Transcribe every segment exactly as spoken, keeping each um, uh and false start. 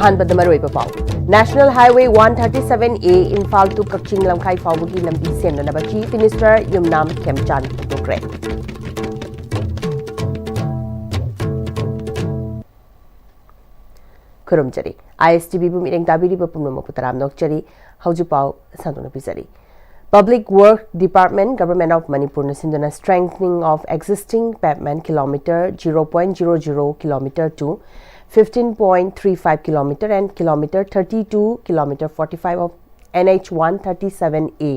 ꯑꯍꯥꯟꯕꯗ ꯃꯔꯨꯑꯣꯏꯕ ꯄꯥꯎ꯫ National Highway one thirty-seven A Imphal to ꯀꯛꯆꯤꯡ ꯂꯝꯈꯥꯏ ꯐꯥꯎꯕꯒꯤ ꯂꯝꯕꯤ ꯁꯦꯝꯅꯅꯕ Chief Minister ꯌꯨꯝꯅꯥꯝ ꯈꯦꯝꯆꯥꯟ ꯐꯣꯡꯗꯣꯛꯈ꯭ꯔꯦ꯫ ꯈꯨꯔꯨꯝꯖꯔꯤ꯫ ISTVꯕꯨ ꯃꯤꯠꯌꯦꯡ ꯇꯥꯕꯤꯔꯤꯕ ꯄꯨꯝꯅꯃꯛꯄꯨ ꯇꯔꯥꯝꯅ ꯑꯣꯛꯆꯔꯤ꯫ ꯍꯧꯖꯤꯛ ꯄꯥꯎ ꯁꯟꯗꯣꯛꯅ ꯄꯤꯖꯔꯤ꯫ Public Work Department, Government of ꯃꯅꯤꯄꯨꯔꯅ ꯁꯤꯟꯗꯨꯅ Strengthening of Existing Pavement Kilometre zero point zero zero kilometre to fifteen point three five kilometre and kilometre thirty to kilometre forty five of NH one thirty seven A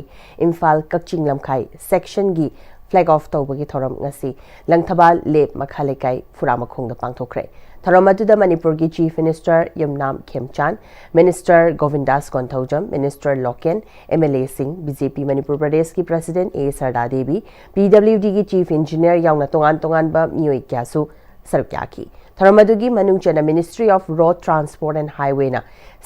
Imphal Kakching Lamkhai ꯁꯦꯛꯁꯟꯒꯤ flag off ꯇꯧꯕꯒꯤ ꯊꯧꯔꯝ ꯉꯁꯤ ꯂꯪꯊꯕꯥꯜ ꯂꯦꯞ ꯃꯈꯥ ꯂꯩꯀꯥꯏ ꯐꯨꯔꯥꯃꯈꯣꯡꯗ ꯄꯥꯡꯊꯣꯛꯈ꯭ꯔꯦ꯫ ꯊꯧꯔꯝ ꯑꯗꯨꯗ ꯃꯅꯤꯄꯨꯔꯒꯤ Chief Minister Yumnam Khemchand, Minister Govindas Konthoujam, Minister Loken, MLAꯁꯤꯡ, BJP ꯃꯅꯤꯄꯨꯔ ꯄ꯭ꯔꯗꯦꯁꯀꯤ President ꯑꯦ ꯁꯔꯗꯥ ꯗꯦꯕꯤ, PWDꯒꯤ Chief Engineer ꯌꯥꯎꯅ ꯇꯣꯉꯥꯟ ꯇꯣꯉꯥꯟꯕ ꯃꯤꯑꯣꯏ ꯀꯌꯥꯁꯨ ꯁꯔꯨꯛ ꯌꯥꯈꯤ꯫ ꯊꯧꯔꯝ ꯑꯗꯨꯒꯤ ꯃꯅꯨꯡ ꯆꯟꯅ Ministry of Road Transport and Highwayꯅ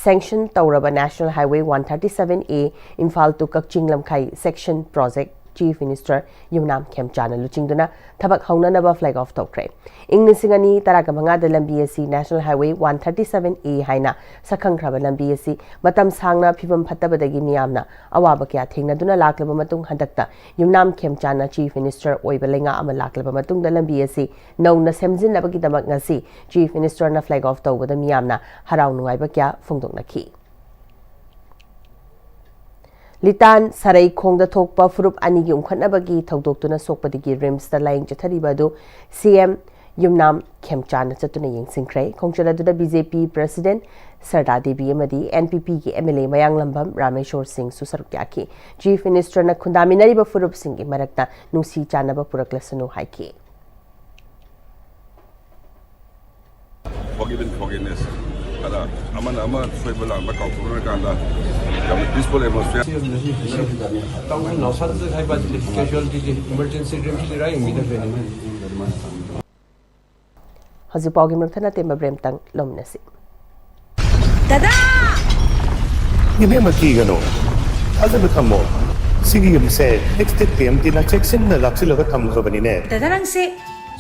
sanction ꯇꯧꯔꯕ National Highway one thirty seven A Imphal to Kakching Lamkhai section project Chief Minister ꯌꯨꯝꯅꯥꯝ ꯈꯦꯝꯆꯥꯟꯅ ꯂꯨꯆꯤꯡꯗꯨꯅ ꯊꯕꯛ ꯍꯧꯅꯅꯕ flag off ꯇꯧꯈ꯭ꯔꯦ꯫ ꯏꯪ ꯂꯤꯁꯤꯡ ꯑꯅꯤ ꯇꯔꯥꯃꯉꯥꯗ ꯂꯝꯕꯤ ꯑꯁꯤ National Highway one thirty seven A ꯍꯥꯏꯅ ꯁꯛꯈꯪꯈ꯭ꯔꯕ ꯂꯝꯕꯤ ꯑꯁꯤ ꯃꯇꯝ ꯁꯥꯡꯅ ꯐꯤꯕꯝ ꯐꯠꯇꯕꯗꯒꯤ ꯃꯤꯌꯥꯝꯅ ꯑꯋꯥꯕ ꯀꯌꯥ ꯊꯦꯡꯅꯗꯨꯅ ꯂꯥꯛꯂꯕ ꯃꯇꯨꯡ, ꯍꯟꯗꯛꯇ ꯌꯨꯝꯅꯥꯝ ꯈꯦꯝꯆꯥꯟꯅ Chief Minister ꯑꯣꯏꯕ ꯂꯩꯉꯥꯛ ꯑꯃ ꯂꯥꯛꯂꯕ ꯃꯇꯨꯡꯗ ꯂꯝꯕꯤ ꯑꯁꯤ ꯅꯧꯅ ꯁꯦꯝꯖꯤꯟꯅꯕꯒꯤꯗꯃꯛ ꯉꯁꯤ Chief Ministerꯅ flag off ꯇꯧꯕꯗ ꯃꯤꯌꯥꯝꯅ ꯍꯔꯥꯎ ꯅꯨꯡꯉꯥꯏꯕ ꯀꯌꯥ ꯐꯣꯡꯗꯣꯛꯅꯈꯤ꯫ ꯂꯤꯇꯥꯟ ꯁꯔꯩꯈꯣꯡꯗ ꯊꯣꯛꯄ ꯐꯨꯔꯨꯞ ꯑꯅꯤꯒꯤ ꯎꯝꯈꯠꯅꯕꯒꯤ ꯊꯧꯗꯣꯛꯇꯨꯅ ꯁꯣꯛꯄꯗꯒꯤ RIMSꯇ ꯂꯥꯌꯦꯡ ꯆꯠꯊꯔꯤꯕ ꯑꯗꯨ CM ꯌꯨꯝꯅꯥꯝ ꯈꯦꯝꯆꯥꯟꯅ ꯆꯠꯇꯨꯅ ꯌꯦꯡꯁꯤꯟꯈ꯭ꯔꯦ꯫ ꯈꯣꯡꯆꯠ ꯑꯗꯨꯗ BJP President ꯁꯔꯗꯥ ꯗꯦꯕꯤ ꯑꯃꯗꯤ NPPꯒꯤ MLA ꯃꯌꯥꯡꯂꯝꯕꯝ ꯔꯥꯃꯦꯁꯣꯔ ꯁꯤꯡꯁꯨ ꯁꯔꯨꯛ ꯌꯥꯈꯤ꯫ Chief Ministerꯅ ꯈꯨꯟꯗꯥꯃꯤꯟꯅꯔꯤꯕ ꯐꯨꯔꯨꯞꯁꯤꯡꯒꯤ ꯃꯔꯛꯇ ꯅꯨꯡꯁꯤ ꯆꯥꯟꯅꯕ ꯄꯨꯔꯛꯂꯁꯅꯨ ꯍꯥꯏꯈꯤ꯫ Forgive and forgiveness. ꯑꯗ ꯑꯃꯅ ꯑꯃ ꯁꯣꯏꯕ ꯂꯥꯟꯕ ꯀꯥꯎꯊꯣꯛꯅꯔꯀꯥꯟꯗ ꯌꯥꯝꯅ peaceful atmosphere. ꯇꯥꯎꯟ ꯅꯥꯎꯁꯥꯗ ꯍꯥꯏꯕ ꯀꯦꯖꯨꯋꯦꯜꯇꯤꯁꯦ ꯏꯃꯔꯖꯦꯟꯁꯤ ꯔꯤꯝꯁꯀꯤ ꯔꯥꯏ ꯃꯤꯗ ꯂꯩꯔꯦ꯫ ꯍꯧꯖꯤꯛ ꯄꯥꯎꯒꯤ ꯃꯔꯛ ꯊꯠꯅ ꯇꯦꯟꯕ ꯕ꯭ꯔꯦꯛ ꯑꯃꯇꯪ ꯂꯧꯃꯤꯟꯅꯁꯤ꯫ ꯗꯗꯥ! ꯏꯕꯦꯝꯃ ꯀꯤꯒꯅꯨ, ꯊꯥꯖꯕ ꯊꯝꯃꯣ꯫ ꯁꯤꯒꯤ ꯌꯨꯝꯁꯦ ꯑꯦꯛꯁ ꯇꯤꯝꯇꯤꯅ ꯆꯦꯛꯁꯤꯟꯅ ꯂꯥꯛꯁꯤꯜꯂꯒ ꯊꯝꯈ꯭ꯔꯕꯅꯤꯅꯦ꯫ ꯗꯗꯥ ꯅꯪꯁꯦ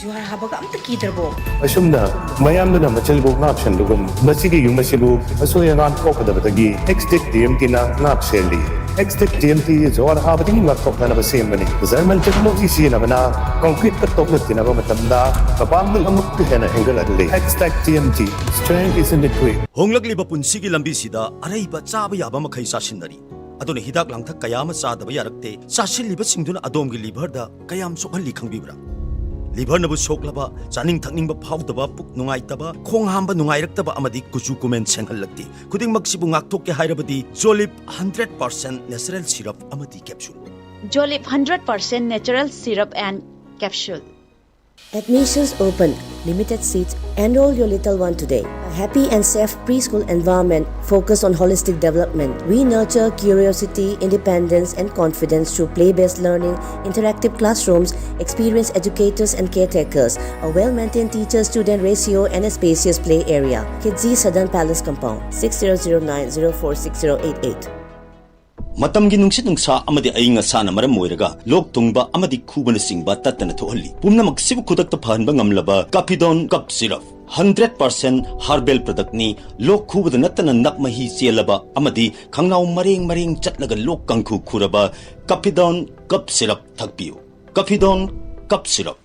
ꯖꯨꯍꯥꯔ ꯍꯥꯕꯒ ꯑꯝꯇ ꯀꯤꯗ꯭ꯔꯕꯣ? ꯑꯁꯨꯝꯅ ꯃꯌꯥꯝꯗꯨꯅ ꯃꯆꯤꯜꯕꯨ ꯉꯥꯛ ꯁꯦꯟꯕꯒꯨꯝ, ꯃꯁꯤꯒꯤ ꯌꯨꯝ ꯑꯁꯤꯕꯨ ꯑꯁꯣꯏ ꯑꯉꯥꯝ ꯊꯣꯛꯀꯗꯕꯗꯒꯤ ꯑꯦꯛꯁꯇꯦꯛ ꯇꯤ ꯑꯦꯝ ꯇꯤꯅ ꯉꯥꯛ ꯁꯦꯜꯂꯤ꯫ ꯑꯦꯛꯁꯇꯦꯛ ꯇꯤ ꯑꯦꯝ ꯇꯤ ꯖꯨꯍꯥꯔ ꯍꯥꯕꯗꯒꯤ ꯉꯥꯛꯊꯣꯛꯅꯅꯕ ꯁꯦꯝꯕꯅꯤ꯫ ꯖꯔꯃꯟ ꯇꯦꯛꯅꯣꯂꯣꯖꯤ ꯁꯤꯖꯤꯟꯅꯕꯅ ꯀꯪꯀ꯭ꯔꯤꯠꯇ ꯇꯣꯛꯅ ꯇꯤꯟꯅꯕ ꯃꯇꯝꯗ ꯃꯄꯥꯡꯒꯜ ꯑꯃꯨꯛꯀ ꯍꯦꯟꯅ ꯍꯦꯟꯒꯠꯍꯜꯂꯤ꯫ ꯑꯦꯛꯁꯇꯦꯛ T M T, strength is in the grit. ꯍꯣꯡꯂꯛꯂꯤꯕ ꯄꯨꯟꯁꯤꯒꯤ ꯂꯝꯕꯤꯁꯤꯗ ꯑꯔꯩꯕ ꯆꯥꯕ ꯌꯥꯕ ꯃꯈꯩ ꯆꯥꯁꯤꯟꯅꯔꯤ꯫ ꯑꯗꯨꯅ ꯍꯤꯗꯥꯛ ꯂꯥꯡꯊꯛ ꯀꯌꯥ ꯑꯃ ꯆꯥꯗꯕ ꯌꯥꯔꯛꯇꯦ꯫ ꯆꯥꯁꯤꯜꯂꯤꯕꯁꯤꯡꯗꯨꯅ ꯑꯗꯣꯝꯒꯤ ꯂꯤꯚꯔꯗ ꯀꯌꯥꯝ ꯁꯣꯛꯍꯜꯂꯤ ꯈꯪꯕꯤꯕ꯭ꯔꯥ? ꯂꯤꯚꯔꯅꯕꯨ ꯁꯣꯛꯂꯕ, ꯆꯥꯅꯤꯡ ꯊꯛꯅꯤꯡꯕ ꯐꯥꯎꯗꯕ, ꯄꯨꯛ ꯅꯨꯡꯉꯥꯏꯇꯕ, ꯈꯣꯡ ꯍꯥꯝꯕ ꯅꯨꯡꯉꯥꯏꯔꯛꯇꯕ ꯑꯃꯗꯤ ꯀꯨꯆꯨ ꯀꯨꯃꯦꯟ ꯁꯦꯡꯍꯜꯂꯛꯇꯦ꯫ ꯈꯨꯗꯤꯡꯃꯛꯁꯤꯕꯨ ꯉꯥꯛꯊꯣꯛꯀꯦ ꯍꯥꯏꯔꯕꯗꯤ ꯖꯣꯂꯤꯞ ꯍꯟꯗ꯭ꯔꯦꯠ ꯄꯥꯔꯁꯦꯟ ꯅꯦꯆꯔꯦꯜ ꯁꯤꯔꯞ ꯑꯃꯗꯤ capsule. Jolip hundred percent natural syrup and capsule. Admissions open. Limited seats. Enroll your little one today. A happy and safe preschool environment focused on holistic development. We nurture curiosity, independence, and confidence through play based learning, interactive classrooms, experienced educators and caretakers, a well maintained teacher student ratio, and a spacious play area. Kidzi Southern Palace Compound, six zero zero nine zero four six zero eight eight. ꯃꯇꯝꯒꯤ ꯅꯨꯡꯁꯤꯠ ꯅꯨꯡꯁꯥ ꯑꯃꯗꯤ ꯑꯏꯪ ꯑꯁꯥꯅ ꯃꯔꯝ ꯑꯣꯏꯔꯒ ꯂꯣꯛ ꯊꯨꯡꯕ ꯑꯃꯗꯤ ꯈꯨꯕꯅꯆꯤꯡꯕ ꯇꯠꯇꯅ ꯊꯣꯛꯍꯜꯂꯤ꯫ ꯄꯨꯝꯅꯃꯛꯁꯤꯕꯨ ꯈꯨꯗꯛꯇ ꯐꯍꯟꯕ ꯉꯝꯂꯕ ꯀꯥꯐꯤꯗꯣꯟ ꯀꯞ ꯁꯤꯔꯞ, ꯍꯟꯗ꯭ꯔꯦꯠ ꯄꯥꯔꯁꯦꯟ ꯍꯥꯔꯕꯦꯜ ꯄ꯭ꯔꯗꯛꯅꯤ꯫ ꯂꯣꯛ ꯈꯨꯕꯗ ꯅꯠꯇꯅ ꯅꯞ ꯃꯍꯤ ꯆꯦꯜꯂꯕ ꯑꯃꯗꯤ ꯈꯪꯅꯥꯎ ꯃꯔꯦꯡ ꯃꯔꯦꯡ ꯆꯠꯂꯒ ꯂꯣꯛ ꯀꯥꯡꯈꯨ ꯈꯨꯔꯕ ꯀꯥꯐꯤꯗꯣꯟ ꯀꯞ ꯁꯤꯔꯞ ꯊꯛꯄꯤꯌꯨ꯫ ꯀꯥꯐꯤꯗꯣꯟ ꯀꯞ ꯁꯤꯔꯞ꯫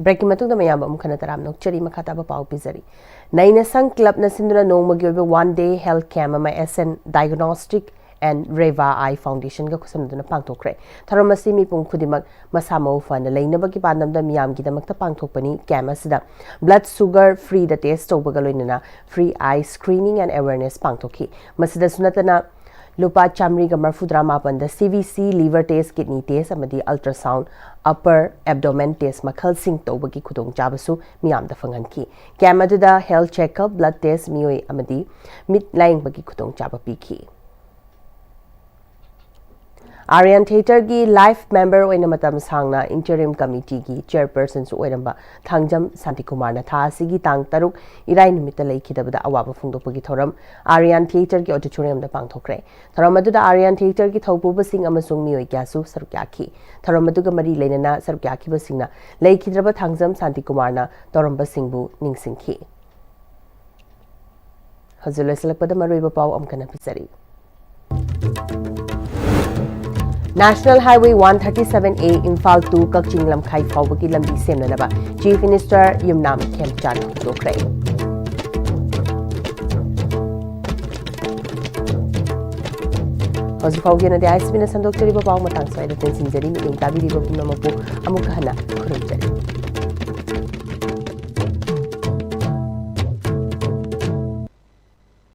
ꯕ꯭ꯔꯦꯛꯀꯤ ꯃꯇꯨꯡꯗ ꯃꯌꯥꯝꯕꯨ ꯑꯃꯨꯛ ꯍꯟꯅ ꯇꯔꯥꯝꯅ ꯑꯣꯛꯆꯔꯤ꯫ ꯃꯈꯥ ꯇꯥꯕ ꯄꯥꯎ ꯄꯤꯖꯔꯤ꯫ ꯅꯩꯅꯁꯪ ꯀ꯭ꯂꯕꯅ ꯁꯤꯟꯗꯨꯅ ꯅꯣꯡꯃꯒꯤ ꯑꯣꯏꯕ ꯋꯥꯟ ꯗꯦ ꯍꯦꯜꯊ ꯀꯦꯝꯞ ꯑꯃ ꯑꯦꯁ ꯑꯦꯟ ꯗꯥꯏꯒꯅꯣꯁꯇꯤꯛ ꯑꯦꯟ ꯔꯦꯚꯥ ꯑꯥꯏ ꯐꯥꯎꯟꯗꯦꯁꯟꯒ ꯈꯨꯠꯁꯝꯅꯗꯨꯅ ꯄꯥꯡꯊꯣꯛꯈ꯭ꯔꯦ꯫ ꯊꯧꯔꯝ ꯑꯁꯤ ꯃꯤꯄꯨꯝ ꯈꯨꯗꯤꯡꯃꯛ ꯃꯁꯥ ꯃꯎ ꯐꯅ ꯂꯩꯅꯕꯒꯤ ꯄꯥꯟꯗꯝꯗ ꯃꯤꯌꯥꯝꯒꯤꯗꯃꯛꯇ ꯄꯥꯡꯊꯣꯛꯄꯅꯤ꯫ ꯀꯦꯝꯞ ꯑꯁꯤꯗ ꯕ꯭ꯂꯗ ꯁꯨꯒꯔ ꯐ꯭ꯔꯤꯗ ꯇꯦꯁ ꯇꯧꯕꯒ ꯂꯣꯏꯅꯅ free eye screening and awareness ꯄꯥꯡꯊꯣꯛꯈꯤ꯫ ꯃꯁꯤꯗꯁꯨ ꯅꯠꯇꯅ ꯂꯨꯄꯥ ꯆꯥꯃꯔꯤꯒ ꯃꯔꯐꯨꯇꯔꯥ ꯃꯥꯄꯟꯗ C V C, liver test, kidney test ꯑꯃꯗꯤ ꯑꯜꯇ꯭ꯔꯥꯁꯥꯎꯟ, ꯑꯄꯔ ꯑꯦꯕꯗꯣꯃꯦꯟ ꯇꯦꯁ ꯃꯈꯜꯁꯤꯡ ꯇꯧꯕꯒꯤ ꯈꯨꯗꯣꯡꯆꯥꯕꯁꯨ ꯃꯤꯌꯥꯝꯗ ꯐꯪꯍꯟꯈꯤ꯫ ꯀꯦꯝꯞ ꯑꯗꯨꯗ ꯍꯦꯜꯊ ꯆꯦꯛꯑꯞ, ꯕ꯭ꯂꯗ ꯇꯦꯁ, ꯃꯤꯑꯣꯏ ꯑꯃꯗꯤ ꯃꯤꯠ ꯂꯥꯌꯦꯡꯕꯒꯤ ꯈꯨꯗꯣꯡꯆꯥꯕ ꯄꯤꯈꯤ꯫ Aryan Theatreꯒꯤ life member ꯑꯣꯏꯅ ꯃꯇꯝ ꯁꯥꯡꯅ interim committeeꯒꯤ chairpersonꯁꯨ ꯑꯣꯏꯔꯝꯕ ꯊꯥꯡꯖꯝ ꯁꯥꯟꯇꯤꯀꯨꯃꯥꯔꯅ ꯊꯥ ꯑꯁꯤꯒꯤ ꯇꯥꯡ ꯇꯔꯨꯛ ꯏꯔꯥꯏ ꯅꯨꯃꯤꯠꯇ ꯂꯩꯈꯤꯗꯕꯗ ꯑꯋꯥꯕ ꯐꯣꯡꯗꯣꯛꯄꯒꯤ ꯊꯧꯔꯝ Aryan Theatreꯒꯤ auditoriumꯗ ꯄꯥꯡꯊꯣꯛꯈ꯭ꯔꯦ꯫ ꯊꯧꯔꯝ ꯑꯗꯨꯗ Aryan Theatreꯒꯤ ꯊꯧꯄꯨꯕꯁꯤꯡ ꯑꯃꯁꯨꯡ ꯃꯤꯑꯣꯏ ꯀꯌꯥꯁꯨ ꯁꯔꯨꯛ ꯌꯥꯈꯤ꯫ ꯊꯧꯔꯝ ꯑꯗꯨꯒ ꯃꯔꯤ ꯂꯩꯅꯅ ꯁꯔꯨꯛ ꯌꯥꯈꯤꯕꯁꯤꯡꯅ ꯂꯩꯈꯤꯗ꯭ꯔꯕ ꯊꯥꯡꯖꯝ ꯁꯥꯟꯇꯤꯀꯨꯃꯥꯔꯅ ꯇꯧꯔꯝꯕꯁꯤꯡꯕꯨ ꯅꯤꯡꯁꯤꯡꯈꯤ꯫ ꯍꯧꯖꯤꯛ ꯂꯣꯏꯁꯤꯜꯂꯛꯄꯗ ꯃꯔꯨꯑꯣꯏꯕ ꯄꯥꯎ ꯑꯃꯨꯛ ꯍꯟꯅ ꯄꯤꯖꯔꯤ꯫ National Highway one thirty seven A Imphal to ꯀꯛꯆꯤꯡ ꯂꯝꯈꯥꯏ ꯐꯥꯎꯕꯒꯤ ꯂꯝꯕꯤ ꯁꯦꯝꯅꯅꯕ Chief Minister ꯌꯨꯝꯅꯥꯝ ꯈꯦꯝꯆꯥꯟ ꯍꯧꯗꯣꯛꯈ꯭ꯔꯦ꯫ ꯍꯧꯖꯤꯛ ꯐꯥꯎꯒꯤ ꯑꯣꯏꯅꯗꯤ ISBꯅ ꯁꯟꯗꯣꯛꯆꯔꯤꯕ ꯄꯥꯎ ꯃꯇꯥꯡ ꯁ꯭ꯋꯥꯏꯗ ꯇꯦꯟꯁꯤꯟꯖꯔꯤ꯫ ꯃꯤꯠꯌꯦꯡ ꯇꯥꯕꯤꯔꯤꯕ ꯄꯨꯝꯅꯃꯛꯄꯨ ꯑꯃꯨꯛꯀ ꯍꯟꯅ ꯈꯨꯔꯨꯝꯖꯔꯤ꯫